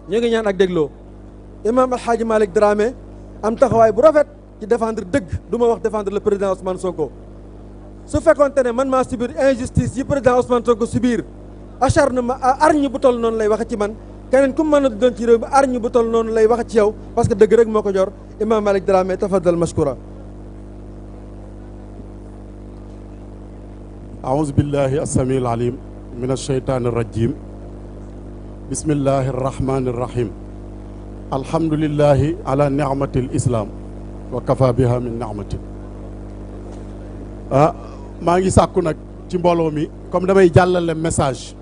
ñu ngi ñaan ak dégloo. Imam Alhaji Malick Dramé am taxawaay bu rafet ci défendre dëgg, du ma wax défendre le président Ousmane Sonko. su fekkoonte ne man maa subir injustice yi président Ousmane Sonko subir acharnement arñi bu toll noonu lay waxe ci man, keneen ku mën a doon ci réew mi arñi bu toll noonu lay waxe ci yow, parce que dëgg rek moo ko ñor. Imam Malick Dramé tafaddal mashkura. أعوذ بالله السميع العليم من الشيطان الرجيم بسم الله الرحمن الرحيم الحمد لله على نعمة الإسلام وكفى بها من نعمة. maa ngi sàkku nag ci mbooloo mi comme damay jàllale message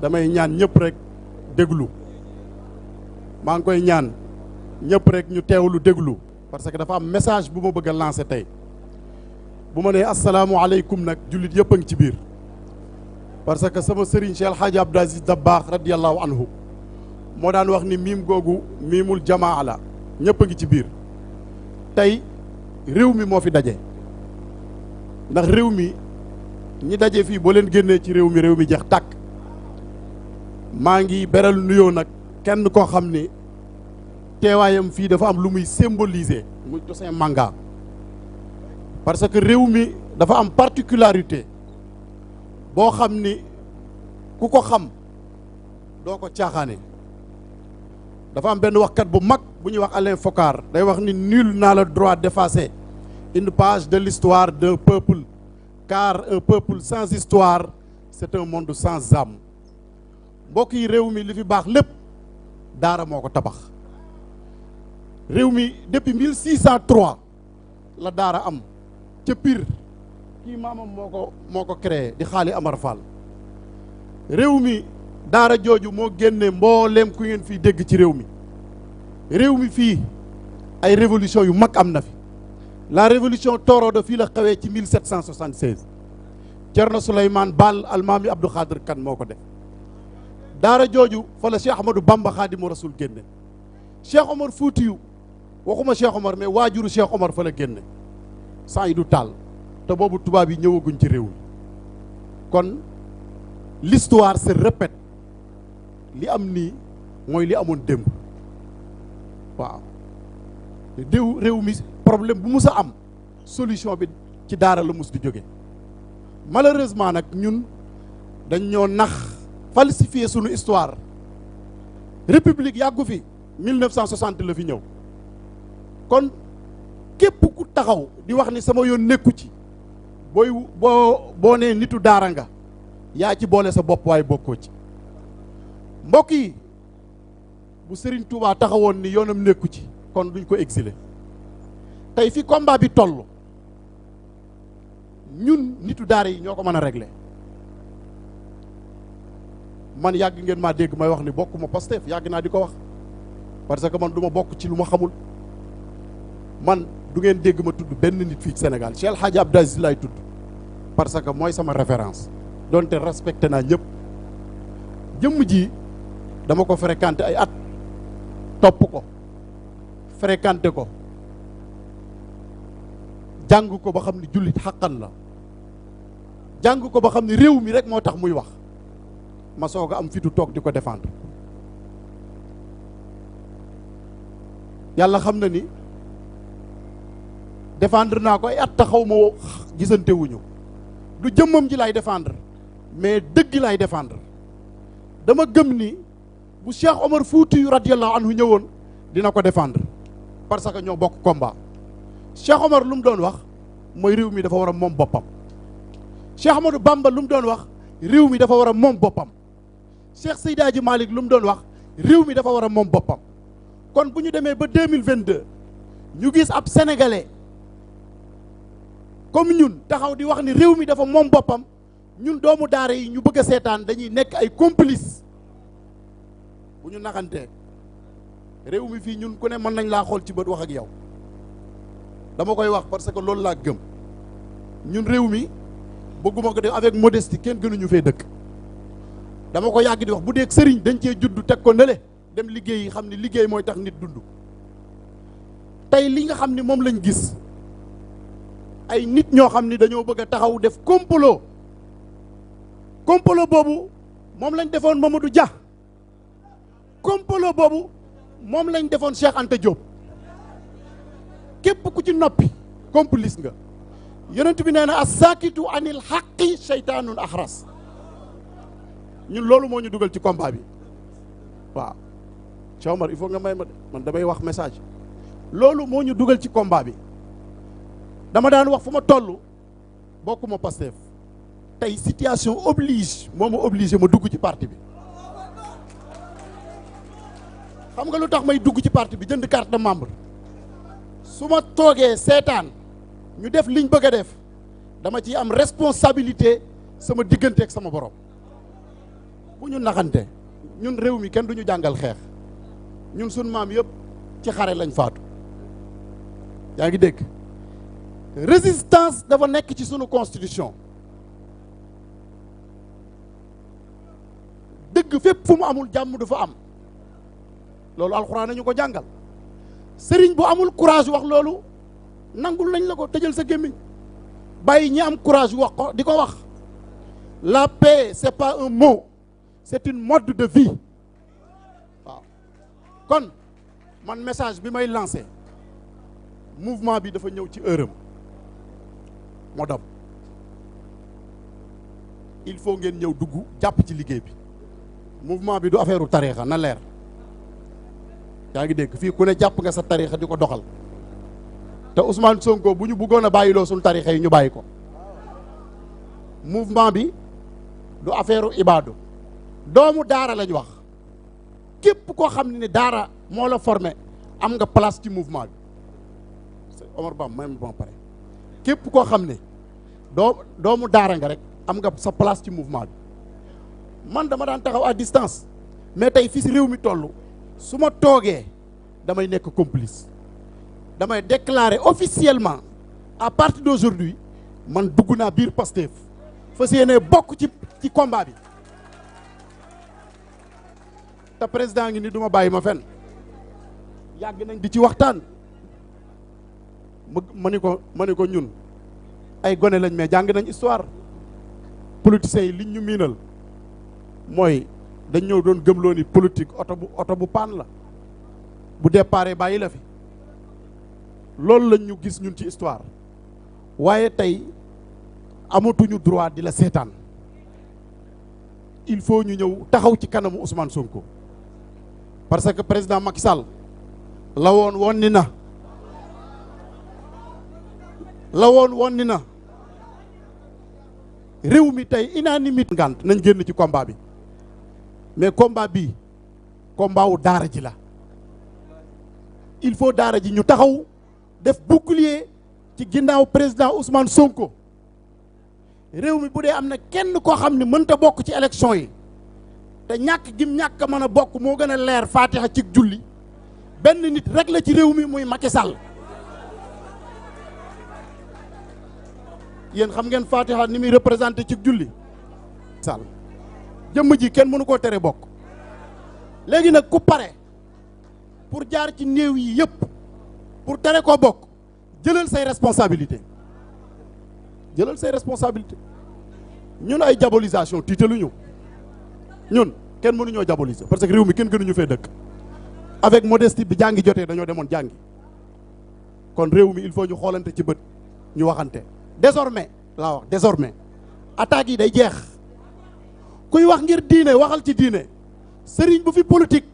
damay ñaan ñëpp rek déglu, maa ngi koy ñaan ñëpp rek ñu teewlu déglu, parce que dafa am message bu ma bëgg a lancer tey. bu ma nee asalaamualeykum nag jullit yëpp a ngi ci biir, parce que sama sëriñ Cheikh El Hadj Abdou Aziz Dabakh radiyallahu anhu moo daan wax ni miim googu miimul jamaa la, ñëpp a ngi ci biir. tey réew mi moo fi daje, ndax réew mi ñi daje fii boo leen génnee ci réew mi jeex tàkk. maa ngi beral nuyoo nag kenn koo xam ni teewaayam fii dafa am lu muy symboliser, muy Toussaint Manga. parce que réew mi dafa am particularité boo xam ni ku ko xam doo ko caaxaane. dafa am benn waxkat bu mag bu ñuy wax Alain Focar, day wax ni nul n'a le droit d'effacer une page de l'histoire d'un peuple, car un peuple sans histoire c'est un monde sans âme. mbokk yi réew mi li fi baax lépp daara moo ko tabax. réew mi depuis 1603 la daara am ca Pire, kii maamam moo ko créé di Xaali Amar Fall. réew mi daara jooju moo génne mbooleem ku ngeen fii dégg ci réew mi. réew mi fii ay révolution yu mag am na fi. la révolution Torodo fii la xewee ci 1776 Cerno Souleymane Baal almaami Abdou Khadir Kan moo ko def. daara jooju fa la Cheikh Ahmadou Bamba Khadimu Rasul génne. Cheikh Omar Foutiyu, waxuma Cheikh Omar mais waajuru Cheikh Omar fa la génne, Saïdou Tall, te boobu tubaab yi ñëwaguñ ci réew mi. kon l'histoire se répète, li am nii mooy li amoon démb. waaw réew mi problème bu mus a am solution bi ci daara la mus di jóge. malheureusement nag ñun dañ ñoo nax, falsifier sunu histoire. république yàggu fi, 1960 la fi ñëw. kon képp ku taxaw di wax ni sama yoon nekku ci, boo nee nitu daara nga, yaa ci boole sa bopp waaye bokkoo ci. mbokk yi, bu Serigne Touba taxawoon ni yoonam nekku ci kon duñ ko exiler. tey fi combat bi toll ñun nitu daara yi ñoo ko mën a régler. man yàgg ngeen maa dégg may wax ni bokkuma Pastef, yàgg naa di ko wax, parce que man du ma bokk ci lu ma xamul. man du ngeen dégg ma tudd benn nit fii ci Sénégal, Cheikh El Hadj Abdou Aziz laay tudd, parce que mooy sama référence, donte respecté naa ñëpp. jëmm ji dama ko fréquenté ay at, topp ko, fréquenté ko, jàng ko ba xam ni jullit xaqan la, jàng ko ba xam ni réew mi rek moo tax muy wax, ma soog a am fitu toog di ko défendre. yàlla xam na ni défendre naa ko ay at taxaw ma gisante wuñu. du jëmmam ji laay défendre mais dëgg laay défendre. dama gëm ni bu Cheikh Omar Foutiyu radiyallahu anhu ñëwoon dina ko défendre, parce que ñoo bokk combat. Cheikh Omar lu mu doon wax mooy réew mi dafa war a moom boppam. Cheikh Ahmadou Bamba lu mu doon wax réew mi dafa war a moom boppam. Cheikh Seydi Hadji Malick lu mu doon wax réew mi dafa war a moom boppam. kon bu ñu demee ba 2022 ñu gis ab sénégalais comme ñun taxaw di wax ni réew mi dafa moom boppam, ñun doomu daara yi ñu bëgg a seetaan dañuy nekk ay complice. bu ñu naxantee réew mi fii ñun ku ne mën nañ laa xool ci bët wax ak yow. dama koy wax parce que loolu laa gëm. ñun réew mi bëgguma ko def avec modestie, kenn gënuñu fee dëkk. dama ko yàgg di wax bu dee sëriñ dañ cee juddu teg ko nële dem liggéey yi xam ni liggéey mooy tax nit dund. tey li nga xam ni moom lañ gis ay nit ñoo xam ni dañoo bëgg a taxaw def complot boobu moom lañ defoon Mamadou Dia. complot boobu moom lañ defoon Cheikh Anta Diop képp ku ci noppi complice nga. yonent bi nee na as-saakitu anil haqqi seytaanun axras. ñun loolu moo ñu dugal ci combat bi waaw Cheikh Omar il faut nga may ma de man damay wax message loolu moo ñu dugal ci combat bi dama daan wax fu ma toll bokkuma Pastef tey situation oblige moo ma obligé ma dugg ci parti bi. xam nga lu tax may dugg ci parti bi jënd carte de membre su ma toogee seetaan ñu def liñ bëgg a def dama ci am responsabilité sama diggante ak sama borom. bu ñu naxante ñun réew mi kenn du ñu jàngal xeex ñun sun maam yëpp ci xare lañ faatu yaa ngi dégg résistance dafa nekk ci sunu constitution dëgg fépp fu mu amul jàmm du fa am loolu alxuraan nañu ko jàngal sëriñ bu amul courage wax loolu nangul nañ la ko tëjal sa gémmiñ bàyyi ñi am courage wax ko di ko wax. La paix c'est pas un mot, c'est une mode de vie waaw kon man message bi may lancé mouvement bi dafa ñëw ci heure am moo dam il faut ngeen ñëw dugg jàpp ci liggéey bi mouvement bi du affaire u tariixa na leer yaa ngi dégg fii ku ne jàpp nga sa tariixa di ko doxal te Ousmane Sonko bu ñu bëggoon a bàyyiloo suñu tariixa yi ñu bàyyi ko mouvement bi du affaire u ibaadu doomu daara lañ wax képp koo xam ne daara moo la formé am nga place ci mouvement bi Omar Bam may ma pare képp koo xam ne doomu daara nga rek am nga sa place ci mouvement bi man dama daan taxaw à distance mais tey fii si réew mi toll su ma toogee damay nekk complice damay déclarer officiellement à partir d'aujourd'hui man dugg naa biir Pastef fas yéene bokk ci combat bi te président ngi ni du ma bàyyi ma fenn yàgg nañ di ci waxtaan ma ni ko ñun ay gone lañ mais jàng nañ histoire politiciens yi liñ ñu miinal mooy dañ ñëw doon gëmloo ni politique oto bu paan la bu déparé bàyyi la fi loolu lañ ñu gis ñun ci histoire waaye tey amatuñu droit di la seetaan il faut ñu ñëw taxaw ci kanamu Ousmane Sonko parce que président Macky Sall la woon ni na réew mi tey unanimité ngant nañ génn ci combat bi mais combat bi combat wu daara ji la il faut daara ji ñu taxaw def bouclier ci ginnaaw président Ousmane Sonko réew mi bu dee am na kenn koo xam ne mënta bokk ci élection yi te ñàkk gim ñàkk mën a bokk moo gën a leer Fatiha ci julli benn nit rek la ci réew mi muy Macky Sall yéen xam ngeen Fatiha ni muy représenté ci julli Sall jëmm ji kenn mënu koo tere bokk léegi nag ku pare pour jaar ci néew yi yëpp pour tere koo bokk jëlal say responsabilité ñun ay diabolisation tiitaluñu ñun kenn mënuñoo diaboliser parce que réew mi kenn gënuñu fee dëkk avec modestie bi jàngi jotee dañoo demoon jàngi kon réew mi il faut ñu xoolante ci bët ñu waxante désormais laa wax désormais attaques yi day jeex kuy wax ngir diine waxal ci diine sëriñ bu fi politique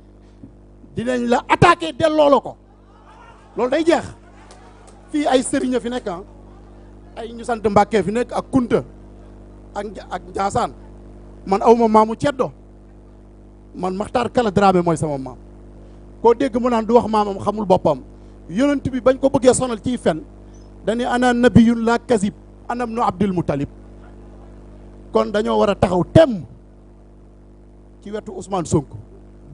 dinañ la attaqué delloo la ko loolu day jeex fii ay sëriñ a fi nekk ay ñu sant Mbàkke fi nekk ak Kunta ak Njaasaan man awma maamu ceddo man Maxtaar Kala Dramé mooy sama maam koo dégg mu naan du wax maamam xamul boppam yonent bi bañ ko bëggee sonal ciy fen dañu ana nabiyun la kasib anam nu Abdul Muttalib kon dañoo war a taxaw temm ci wetu Ousmane Sonko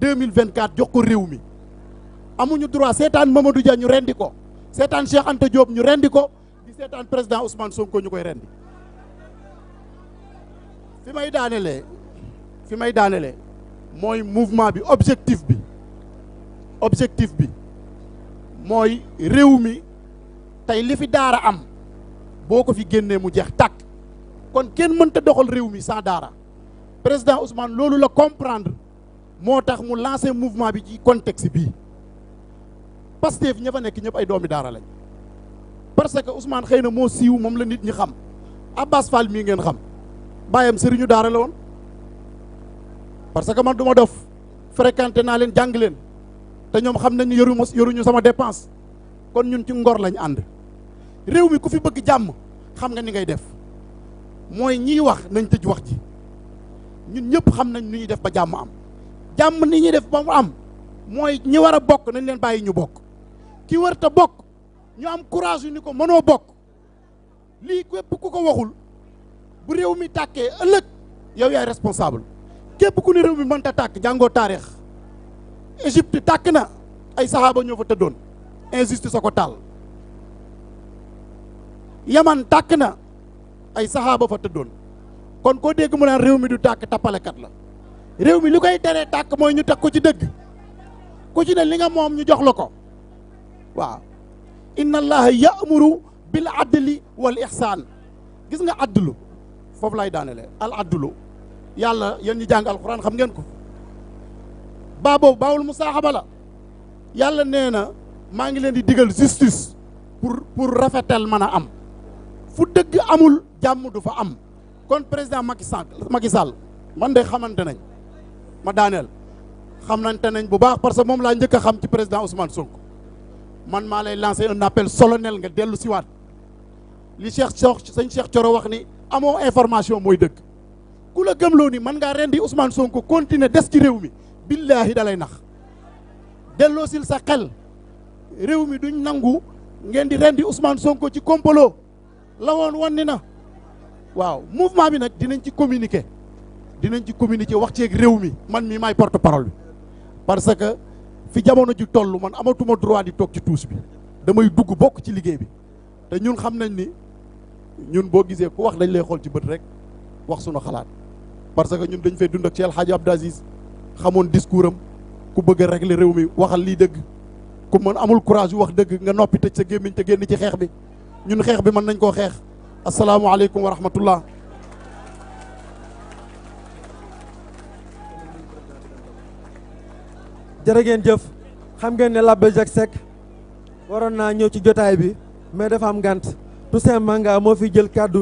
2024 jox ko réew mi amuñu droit seetaan Mamadou Dia ñu rendi ko seetaan Cheikh Anta Diop ñu rendi ko di seetaan président Ousmane Sonko ñu koy rendi fi may daanelee mooy mouvement bi objectif bi mooy réew mi tey li fi daara am boo ko fi génnee mu jeex tàkk kon kenn mënta doxal réew mi sans daara président Ousmane loolu la comprendre moo tax mu lancé mouvement bi ci contexte bii Pastef ña fa nekk ñëpp ay doomi daara lañ parce que Ousmane xëy na moo siiw moom la nit ñi xam Abbas Fall mii ngeen xam bàyyam sëriñu daara la woon parce que man du ma dof fréquenté naa leen jàng leen te ñoom xam nañu yoruñu sama dépense kon ñun ci ngor lañ ànd réew mi ku fi bëgg jàmm xam nga ni ngay def mooy ñiy wax nañ tëj wax ji ñun ñëpp xam nañ nu ñuy def ba jàmm am jàmm ni ñuy def ba mu am mooy ñi war a bokk nañ leen bàyyi ñu bokk ki war ta bokk ñu am courage yu ni ko mënoo bokk lii képp ku ko waxul bu réew mi tàkkee ëllëg yow yaay responsable képp ku ne réew mi mënta tàkk jàngoo taarix Égypte tàkk na ay saxaaba ñoo fa tëddoon injustice a ko taal Yaman tàkk na ay saxaaba fa tëddoon kon koo dégg mu naan réew mi du tàkk tappalekat la réew mi li koy teree tàkk mooy ñu teg ko ci dëgg ku ci ne li nga moom ñu jox la ko waaw inna allaha ya'muru bil adli wal ihsaan gis nga adlu foofu lay daanele al adlu yàlla yéen ñi jàng alquran xam ngeen ko baa boobu baawul musaaxaba la yàlla nee na maa ngi leen di digal justice pour rafetal mën a am fu dëgg amul jàmm du fa am kon président Macky Sall man de xamante nañ ma daaneel xamante nañ bu baax parce que moom laa njëkk a xam ci président Ousmane Sonko man maa lay lancer un appel solennel nga dellu siwaat li sëñ Cheikh Thioro wax ni amoo information mooy dëgg ku la gëmloo ni mën ngaa rendi Ousmane Sonko continuer des ci réew mi billaahi da lay nax delloosil sa xel réew mi duñ nangu ngeen di rendi Ousmane Sonko ci complot la woon wanni na waaw mouvement bi nag dinañ ci communiquer wax ci ak réew mi man mii maay porte parole bi parce que fi jamono ji toll man amatuma droit di toog ci tuus bi damay dugg bokk ci liggéey bi te ñun xam nañ ni ñun boo gisee ku wax dañ lay xool ci bët rek wax sunu xalaat parce que ñun dañ fay dund ak Cheikh El Hadji Abdou Aziz xamoon discours am ku bëgg a régler réew mi waxal lii dëgg ku mën amul courage yu wax dëgg nga noppi tëj sa gémmiñ te génn ci xeex bi ñun xeex bi mën nañ koo xeex asalaamualeykum wa rahmatullah jërë ngeen jëf xam ngeen ne l'abbé Jacques Seck waroon naa ñëw ci jotaay bi mais dafa am ngànt Toussaint Manga moo fi jël kàddu